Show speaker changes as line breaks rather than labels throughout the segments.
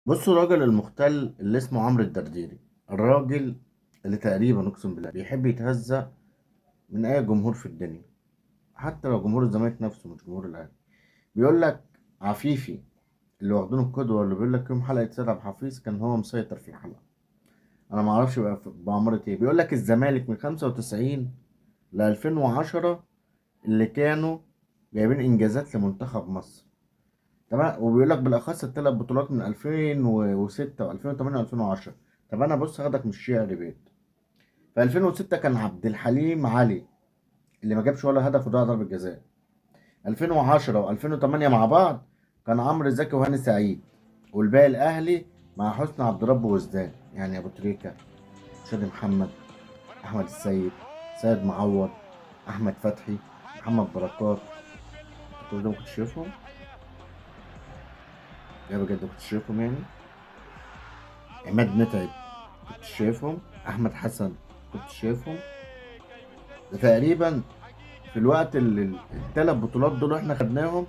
بصوا، الراجل المختل اللي اسمه عمرو الدرديري، الراجل اللي تقريبا اقسم بالله بيحب يتهزأ من اي جمهور في الدنيا، حتى لو جمهور الزمالك نفسه مش جمهور الاهلي. بيقول لك عفيفي اللي واخدينه القدوه، اللي بيقول لك يوم حلقة سيد عبد الحفيظ كان هو مسيطر في الحلقة. انا ما اعرفش بقى بأمارة ايه. بيقول لك الزمالك من 95 ل 2010 اللي كانوا جايبين انجازات لمنتخب مصر، تمام؟ وبيقول لك بالاخص الثلاث بطولات من 2006 و2008 و2010. طب انا بص هاخدك من الشعر بيت. في 2006 كان عبد الحليم علي اللي ما جابش ولا هدف وضيع ضربه جزاء. 2010 و2008 مع بعض كان عمرو زكي وهاني سعيد، والباقي الاهلي مع حسني عبد رب وزدان، يعني ابو تريكه، شادي محمد، احمد السيد، سيد معوض، احمد فتحي، محمد بركات. كل ده ما كنتش شايفهم؟ يا بجد ما كنتش شايفهم يعني؟ عماد متعب كنت شايفهم؟ احمد حسن كنت شايفهم؟ ده تقريبا في الوقت اللي الثلاث بطولات دول احنا خدناهم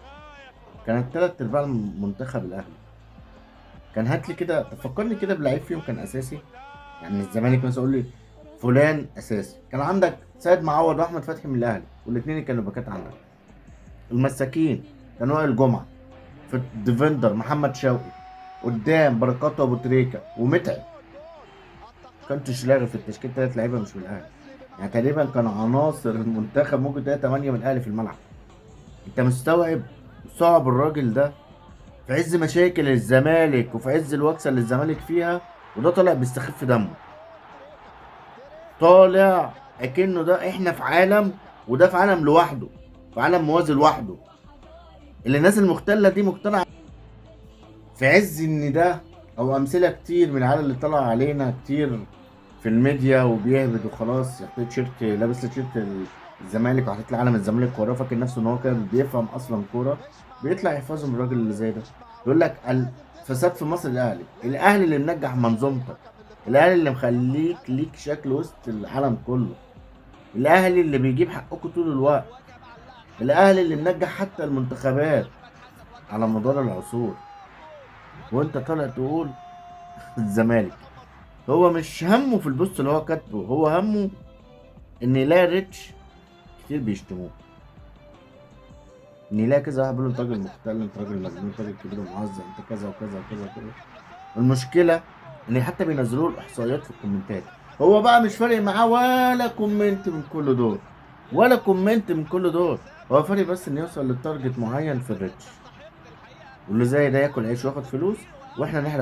كانت ثلاث ارباع المنتخب الاهلي. كان هات لي كده، تفكرني كده بلعيب فيهم كان اساسي، يعني الزمالك مثلا قول لي فلان اساسي. كان عندك سيد معوض واحمد فتحي من الاهلي، والاثنين كانوا باكات عندك. المساكين كان وائل جمعه، في ال defender محمد شوقي، قدام بركات وابو تريكه ومتعب. كنتش لاغي في التشكيل ثلاث لعيبة مش من الاهلي، يعني تقريبا كان عناصر المنتخب ممكن تلاقي 8 من الاهلي في الملعب. انت مستوعب صعب الراجل ده في عز مشاكل الزمالك وفي عز الوكسه اللي الزمالك فيها، وده طالع بيستخف دمه، طالع اكنه ده احنا في عالم وده في عالم لوحده، في عالم موازي لوحده. اللي الناس المختله دي مقتنعة في عز ان ده، او امثلة كتير من العالم اللي طلع علينا كتير في الميديا وبيهبد وخلاص، يحط تيشيرت، لابس تيشيرت الزمالك وحاطط علم الزمالك وراه، فاكر نفسه ان هو كان بيفهم اصلا كورة، بيطلع يحفظهم الراجل اللي زي ده. يقول لك الفساد في مصر الاهلي، الاهلي اللي منجح منظومتك، الاهلي اللي مخليك ليك شكل وسط العالم كله، الاهلي اللي بيجيب حقكم طول الوقت، الاهلي اللي منجح حتى المنتخبات على مدار العصور، وانت طالع تقول الزمالك. هو مش همه في ال post اللي هو كاتبه، هو همه ان يلاقي reach كتير بيشتموه، ان يلاقي كذا واحد بيقول انت راجل مختل، انت راجل مجنون، انت راجل كبير ومعزز، انت كذا وكذا وكذا وكذا. المشكلة ان حتى بينزلوا له الاحصائيات في الكومنتات، هو بقى مش فارق معاه ولا comment من كل دول، ولا comment من كل دول، هو فارق بس ان يوصل لل target معين في ال reach، واللي زي ده ياكل عيش وياخد فلوس واحنا نحرق.